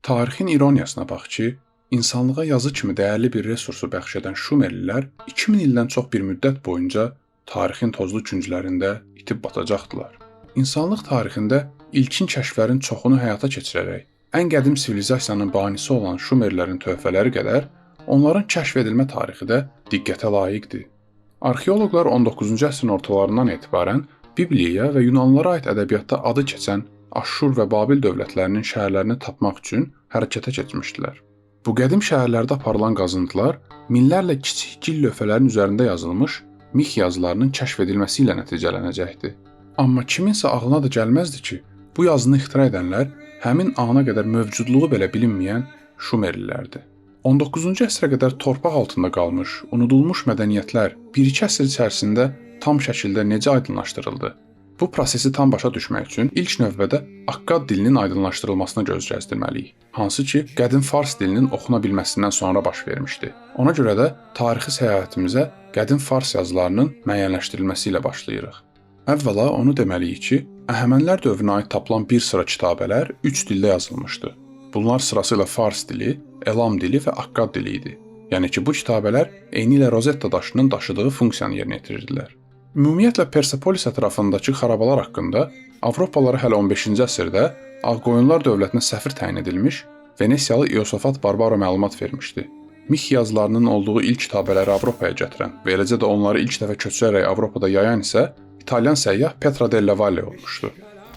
Tarixin ironiyasına bax ki, insanlığa yazı kimi dəyərli bir resursu bəxş edən Şumerlilər 2000 ildən çox bir müddət boyunca tarixin tozlu künclərində itib batacaqdılar. İnsanlıq tarixində ilkin kəşflərin çoxunu həyata keçirərək ən qədim sivilizasiyanın banisi olan Şumerlərin töhfələri qədər onların kəşf edilmə tarixi də diqqətə layiqdir. Arxeoloqlar 19-cu əsrin ortalarından etibarən Bibliyaya və Yunanlılara aid ədəbiyyatda adı keçən Aşşur və Babil dövlətlərinin şəhərlərini tapmaq üçün hərəkətə keçmişdilər. Bu qədim şəhərlərdə aparılan qazıntılar minlərlə kiçik gil lövhələrin üzərində yazılmış mix yazılarının kəşf edilməsi ilə nəticələnəcəkdi. Amma kiminsə ağlına da gəlməzdi ki, bu yazını ixtira edənlər həmin ana qədər mövcudluğu belə bilinməyən Şumerlilərdir. 19-cu əsrə qədər torpaq altında qalmış, unudulmuş mədəniyyətlər bir-iki əsr içərisində tam şəkildə necə aydınlaşdırıldı? Bu prosesi tam başa düşmək üçün ilk növbədə Akkad dilinin aydınlaşdırılmasına göz gəzdirməliyik. Hansı ki, qədim fars dilinin oxuna bilməsindən sonra baş vermişdi. Ona görə də tarixi səyahətimizə qədim fars yazılarının müəyyənləşdirilməsi ilə başlayırıq. Əvvəla onu deməliyik ki, Əhəmənilər dövrünə aid tapılan bir sıra kitabələr üç dildə yazılmışdı. Bunlar sırasıyla fars dili, Elam dili və Akkad dili idi. Yəni ki, bu kitabələr eynilə Rozetta daşının daşıdığı funksiyanı yerinə yetirirdilər. Ümumiyyətlə Persepolis ətrafındakı xarabalar haqqında Avropalılara hələ 15-ci əsrdə Ağqoyunlar dövlətinə səfir təyin edilmiş Venesiyalı İosafat Barbaro məlumat vermişdi. Mix yazılarının olduğu ilk kitabələri Avropaya gətirən və eləcə də onları ilk dəfə köçürərək Avropada yayan isə İtalyan səyyah Pietro della Valle olmuşdu.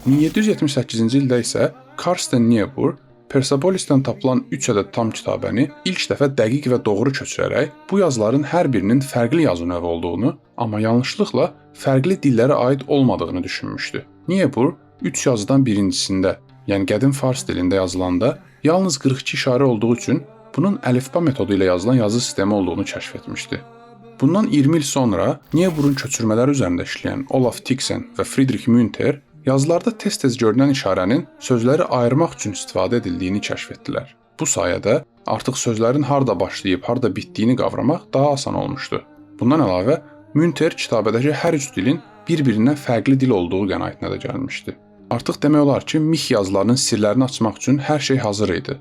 1778-ci ildə isə Karsten Niebuhr Persepolisdən tapılan 3 ədəd tam kitabəni ilk dəfə dəqiq və doğru köçürərək bu yazıların hər birinin fərqli yazı növü olduğunu, amma yanlışlıqla fərqli dillərə aid olmadığını düşünmüşdü. Niebuhr 3 yazıdan birincisində, yəni qədim fars dilində yazılanda yalnız 42 işarə olduğu üçün bunun əlifba metodu ilə yazılan yazı sistemi olduğunu kəşf etmişdi. Bundan 20 il sonra Niebuhrun köçürmələri üzərində işləyən Olaf Tixen və Friedrich Münter yazılarda tez-tez görünən işarənin sözləri ayırmaq üçün istifadə edildiyini kəşf etdilər. Bu sayədə artıq sözlərin harda başlayıb, harda bitdiyini qavramaq daha asan olmuşdu. Bundan əlavə, Münter kitabədəki hər üç dilin bir-birindən fərqli dil olduğu qənaətinə də gəlmişdi. Artıq demək olar ki, mix yazılarının sirlərini açmaq üçün hər şey hazır idi.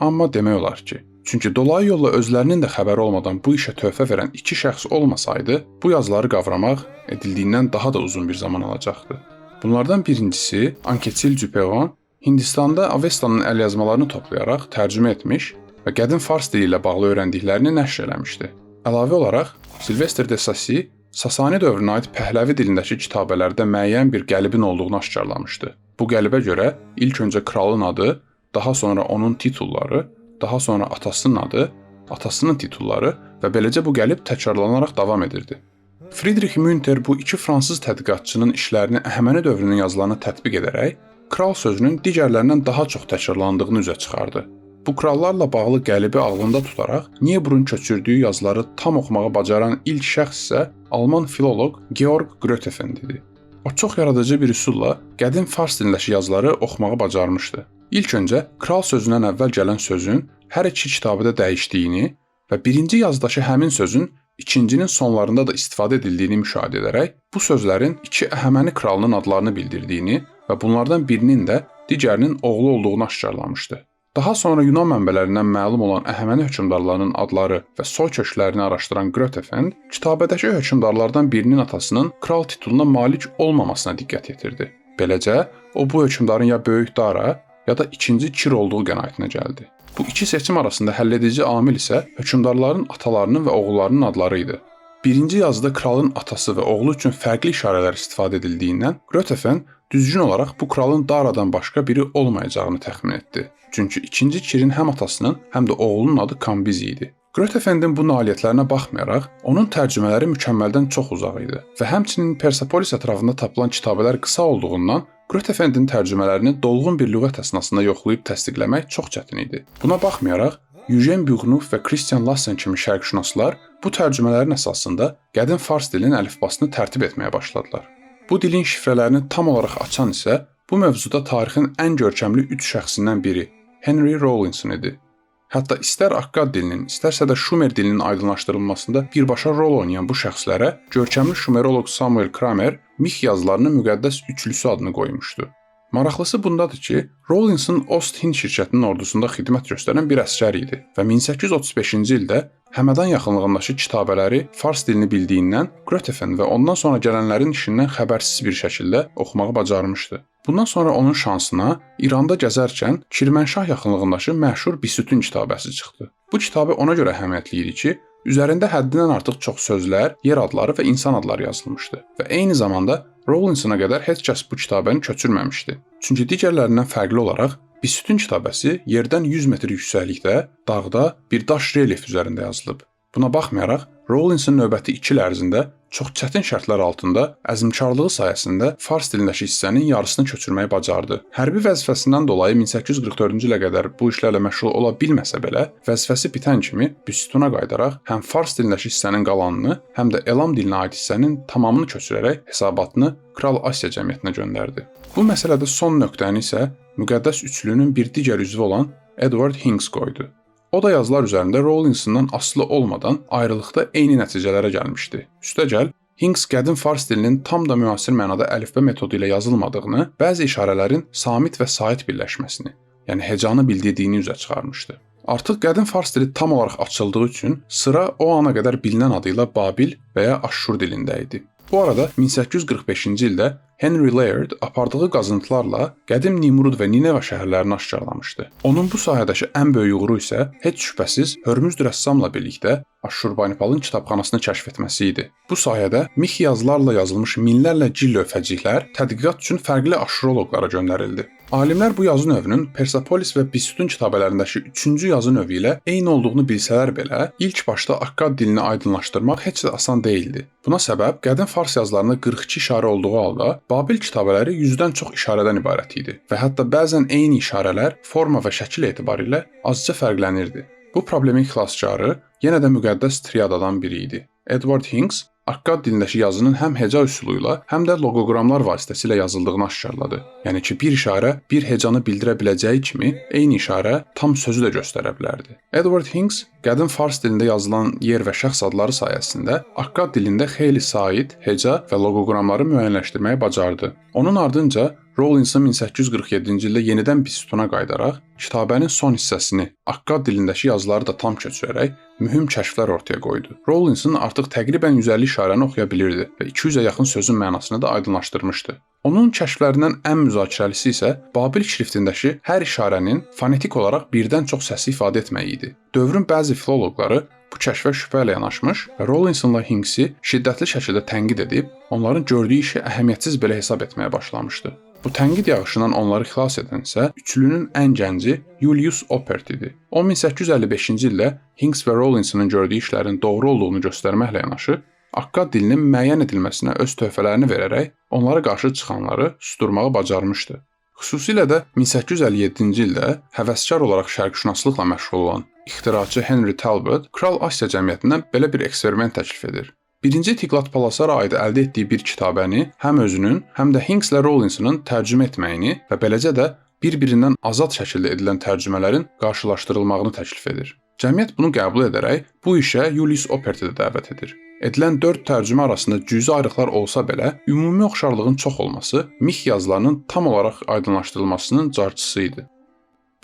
Amma demək olar ki, çünki dolayı yolla özlərinin də xəbəri olmadan bu işə töhfə verən iki şəxs olmasaydı, bu yazıları qavramaq edildiyindən daha da uzun bir zaman alacaqdı. Bunlardan birincisi Anketil Duperron Hindistanda Avestanın əlyazmalarını toplayaraq tərcümə etmiş və qədim fars dili ilə bağlı öyrəndiklərini nəşr eləmişdi. Əlavə olaraq Silvester de Sacy Sasani dövrünə aid Pəhləvi dilindəki kitabələrdə müəyyən bir qəlibin olduğunu aşkarlamışdı. Bu qəlibə görə ilk öncə kralın adı, daha sonra onun titulları, daha sonra atasının adı, atasının titulları və beləcə bu qəlib təkrarlanaraq davam edirdi. Friedrich Münter bu iki fransız tədqiqatçının işlərini Əhəməni dövrünün yazılarına tətbiq edərək kral sözünün digərlərindən daha çox təkrarlandığını üzə çıxardı. Bu krallarla bağlı qəlibi ağlında tutaraq Niebuhrun köçürdüyü yazıları tam oxumağı bacaran ilk şəxs isə Alman filoloq Georg Grotefend idi. O çox yaradıcı bir üsulla qədim fars dilindəki yazıları oxumağı bacarmışdı. İlk öncə kral sözündən əvvəl gələn sözün hər iki kitabədə dəyişdiyini və birinci yazıdakı həmin sözün ikincinin sonlarında da istifadə edildiyini müşahidə edərək bu sözlərin iki Əhəməni kralının adlarını bildirdiyini və bunlardan birinin də digərinin oğlu olduğunu aşkarlamışdı. Daha sonra Yunan mənbələrindən məlum olan Əhəməni hökmdarlarının adları və soy köklərini araşdıran Grotefend, kitabədəki hökmdarlardan birinin atasının kral tituluna malik olmamasına diqqət yetirdi. Beləcə, o bu hökmdarın ya Böyük Dara, ya da ikinci Kir olduğu qənaətinə gəldi. Bu iki seçim arasında həlledici amil isə hökmdarların atalarının və oğullarının adları idi. Birinci yazıda kralın atası və oğlu üçün fərqli işarələr istifadə edildiyindən Grotefend düzgün olaraq bu kralın Daradan başqa biri olmayacağını təxmin etdi. Çünki ikinci Kirin həm atasının, həm də oğlunun adı Kambiz idi. Grotefendin bu nailiyyətlərinə baxmayaraq, onun tərcümələri mükəmməldən çox uzaq idi və həmçinin Persepolis ətrafında tapılan kitabələr qısa olduğundan Grotefendin tərcümələrini dolğun bir lüğət əsnasında yoxlayıb təsdiqləmək çox çətin idi. Buna baxmayaraq, Eugene Burnouf və Christian Lassen kimi şərqşünaslar bu tərcümələrin əsasında qədim fars dilinin əlifbasını tərtib etməyə başladılar. Bu dilin şifrələrini tam olaraq açan isə bu mövzuda tarixin ən görkəmli üç şəxsindən biri Henry Rawlinson idi. Hətta istər Akkad dilinin, istərsə də Şumer dilinin aydınlaşdırılmasında birbaşa rol oynayan bu şəxslərə görkəmli şumeroloq Samuel Kramer mix yazılarının müqəddəs üçlüsü adını qoymuşdu. Maraqlısı bundadır ki, Rawlinson Ost-Hind şirkətinin ordusunda xidmət göstərən bir əsgər idi və 1835-ci ildə Həmədan yaxınlığındakı kitabələri fars dilini bildiyindən Grotefen və ondan sonra gələnlərin işindən xəbərsiz bir şəkildə oxumağı bacarmışdı. Bundan sonra onun şansına İranda gəzərkən Kirmənşah yaxınlığındakı məşhur Bisütün kitabəsi çıxdı. Bu kitabə ona görə əhəmiyyətli idi ki, üzərində həddindən artıq çox sözlər, yer adları və insan adları yazılmışdı və eyni zamanda Rawlinsona qədər heç kəs bu kitabəni köçürməmişdi. Çünki digərlərindən fərqli olaraq Bisütün kitabəsi yerdən 100 metr yüksəklikdə dağda bir daş relyef üzərində yazılıb. Buna baxmayaraq, Rawlinson növbəti 2 il ərzində çox çətin şərtlər altında əzmkarlığı sayəsində fars dilindəki hissənin yarısını köçürməyi bacardı. Hərbi vəzifəsindən dolayı 1844-cü ilə qədər bu işlərlə məşğul ola bilməsə belə, vəzifəsi bitən kimi Bisütuna qayıdaraq həm fars dilindəki hissənin qalanını, həm də Elam dilinə aid hissənin tamamını köçürərək hesabatını Kral Asiya Cəmiyyətinə göndərdi. Bu məsələdə son nöqtəni isə müqəddəs üçlünün bir digər üzvü olan Edward Hincks qoydu. O da yazılar üzərində Rawlinsondan asılı olmadan ayrılıqda eyni nəticələrə gəlmişdi. Üstəgəl, Hincks qədim fars dilinin tam da müasir mənada əlifba metodu ilə yazılmadığını, bəzi işarələrin samit və sait birləşməsini, yəni hecanı bildirdiyini üzə çıxarmışdı. Artıq qədim fars dili tam olaraq açıldığı üçün sıra o ana qədər bilinən adı ilə Babil və ya Aşşur dilində idi. Bu arada 1845-ci ildə Henry Layard apardığı qazıntılarla qədim Nimrud və Nineva şəhərlərini aşkarlamışdı. Onun bu sahədəki ən böyük uğuru isə heç şübhəsiz Hörmüzd rəssamla birlikdə Aşşurbanipalın kitabxanasını kəşf etməsi idi. Bu sayədə mix yazılarla yazılmış minlərlə gil lövhəciklər tədqiqat üçün fərqli aşşuroloqlara göndərildi. Alimlər bu yazı növünün Persepolis və Bisütün kitabələrindəki üçüncü yazı növü ilə eyni olduğunu bilsələr belə, ilk başda Akkad dilini aydınlaşdırmaq heç də asan deyildi. Buna səbəb qədim fars yazılarında 42 işarə olduğu halda Babil kitabələri 100-dən çox işarədən ibarət idi və hətta bəzən eyni işarələr forma və şəkil etibarilə azca fərqlənirdi. Bu problemin xilaskarı yenə də müqəddəs triadadan biri idi. Edward Hincks Akkad dilindəki yazının həm heca üsulu ilə, həm də loqoqramlar vasitəsilə yazıldığını aşkarladı. Yəni ki, bir işarə bir hecanı bildirə biləcəyi kimi, eyni işarə tam sözü də göstərə bilərdi. Edward Hincks qədim fars dilində yazılan yer və şəxs adları sayəsində Akkad dilində xeyli sait, heca və loqoqramları müəyyənləşdirməyi bacardı. Onun ardınca Rawlinson 1847-ci ildə yenidən Bisütuna qayıdaraq kitabənin son hissəsini, Akkad dilindəki yazıları da tam köçürərək mühüm kəşflər ortaya qoydu. Rawlinson artıq təqribən 150 işarəni oxuya bilirdi və 200-ə yaxın sözün mənasını da aydınlaşdırmışdı. Onun kəşflərindən ən müzakirəlisi isə Babil şriftindəki hər işarənin fonetik olaraq birdən çox səsi ifadə etməyi idi. Dövrün bəzi filoloqları bu kəşfə şübhə ilə yanaşmış və Rawlinsonla Hinksi şiddətli şəkildə tənqid edib, onların gördüyü işi əhəmiyyətsiz belə hesab etməyə başlamışdı. Bu tənqid yağışından onları xilas edən isə üçlünün ən gənci Julius Oppert idi. O 1855-ci ildə Hincks və Rawlinsonun gördüyü işlərin doğru olduğunu göstərməklə yanaşı, Akkad dilinin müəyyən edilməsinə öz töhfələrini verərək onlara qarşı çıxanları susturmağı bacarmışdı. Xüsusilə də 1857-ci ildə həvəskar olaraq şərqşünaslıqla məşğul olan ixtiraçı Henry Talbot Kral Asiya Cəmiyyətindən belə bir eksperiment təklif edir. Birinci Tiglat-Pilasara aid əldə etdiyi bir kitabəni həm özünün, həm də Hinkslə Rawlinsonun tərcümə etməyini və beləcə də bir-birindən azad şəkildə edilən tərcümələrin qarşılaşdırılmağını təklif edir. Cəmiyyət bunu qəbul edərək bu işə Julius Opperti də dəvət edir. Edilən 4 tərcümə arasında cüzi ayrıqlar olsa belə, ümumi oxşarlığın çox olması mix yazılarının tam olaraq aydınlaşdırılmasının carçısı idi.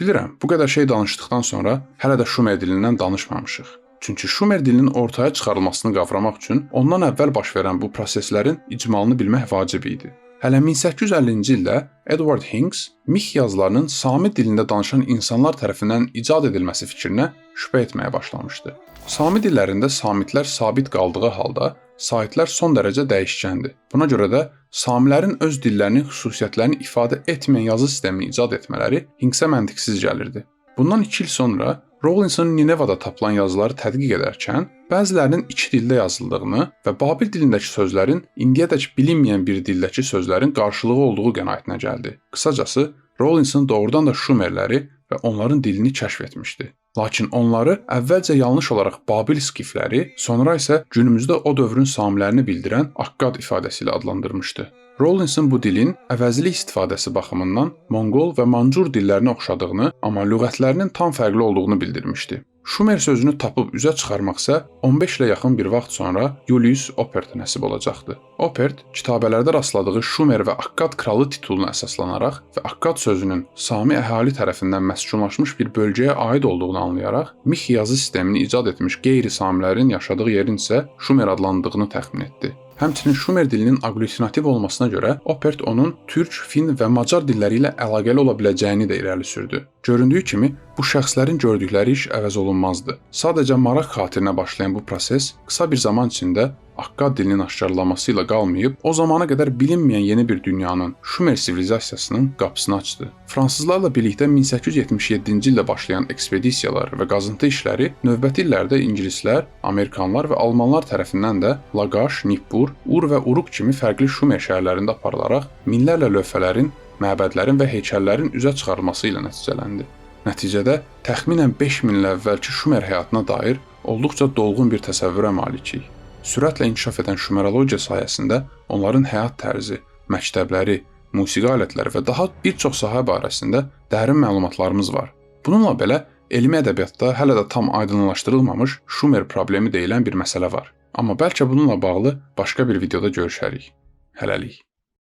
Bilirəm, bu qədər şey danışdıqdan sonra hələ də Şumer dilindən danışmamışıq. Çünki Şumer dilinin ortaya çıxarılmasını qavramaq üçün ondan əvvəl baş verən bu proseslərin icmalını bilmək vacib idi. Hələ 1850-ci ildə Edward Hincks mix yazılarının Sami dilində danışan insanlar tərəfindən icad edilməsi fikrinə şübhə etməyə başlamışdı. Sami dillərində samitlər sabit qaldığı halda saitlər son dərəcə dəyişkəndir. Buna görə də Samilərin öz dillərinin xüsusiyyətlərini ifadə etməyən yazı sistemini icad etmələri Hincksə məntiqsiz gəlirdi. Bundan 2 il sonra Rawlinson Ninevada tapılan yazıları tədqiq edərkən bəzilərinin iki dildə yazıldığını və Babil dilindəki sözlərin indiyədək bilinməyən bir dildəki sözlərin qarşılığı olduğu qənaətinə gəldi. Qısacası, Rawlinson doğrudan da Şumerləri və onların dilini kəşf etmişdi. Lakin onları əvvəlcə yanlış olaraq Babil skifləri, sonra isə günümüzdə o dövrün samilərini bildirən Akkad ifadəsi ilə adlandırmışdı. Rawlinson bu dilin əvəzlik istifadəsi baxımından Monqol və Mancur dillərinə oxşadığını, amma lüğətlərinin tam fərqli olduğunu bildirmişdi. Şumer sözünü tapıb üzə çıxarmaq isə 15 ilə yaxın bir vaxt sonra Julius Opertə nəsib olacaqdı. Opert kitabələrdə rastladığı Şumer və Akkad kralı tituluna əsaslanaraq və Akkad sözünün Sami əhali tərəfindən məskunlaşmış bir bölgəyə aid olduğunu anlayaraq mix yazı sistemini icad etmiş qeyri-Samilərin yaşadığı yerin isə Şumer adlandığını təxmin etdi. Həmçinin Şumer dilinin aqlütinativ olmasına görə Opert onun türk, fin və macar dilləri ilə əlaqəli ola biləcəyini də irəli sürdü. Göründüyü kimi, bu şəxslərin gördükləri iş əvəz olunmazdı. Sadəcə maraq xatirinə başlayan bu proses qısa bir zaman içində Akkad dilinin aşkarlanması ilə qalmayıb, o zamana qədər bilinməyən yeni bir dünyanın, Şumer sivilizasiyasının qapısını açdı. Fransızlarla birlikdə 1877-ci ildə başlayan ekspedisiyalar və qazıntı işləri növbəti illərdə ingilislər, amerikanlar və almanlar tərəfindən də Lagaş, Nippur, Ur və Uruk kimi fərqli Şumer şəhərlərində aparılaraq minlərlə lövhələrin, məbədlərin və heykəllərin üzə çıxarılması ilə nəticələndi. Nəticədə təxminən 5000 il əvvəlki Şumer həyatına dair olduqca dolğun bir təsəvvürə malikik. Sürətlə inkişaf edən şumerologiya sayəsində onların həyat tərzi, məktəbləri, musiqi alətləri və daha bir çox sahə barəsində dərin məlumatlarımız var. Bununla belə elmi ədəbiyyatda hələ də tam aydınlaşdırılmamış Şumer problemi deyilən bir məsələ var. Amma bəlkə bununla bağlı başqa bir videoda görüşərik. Hələlik.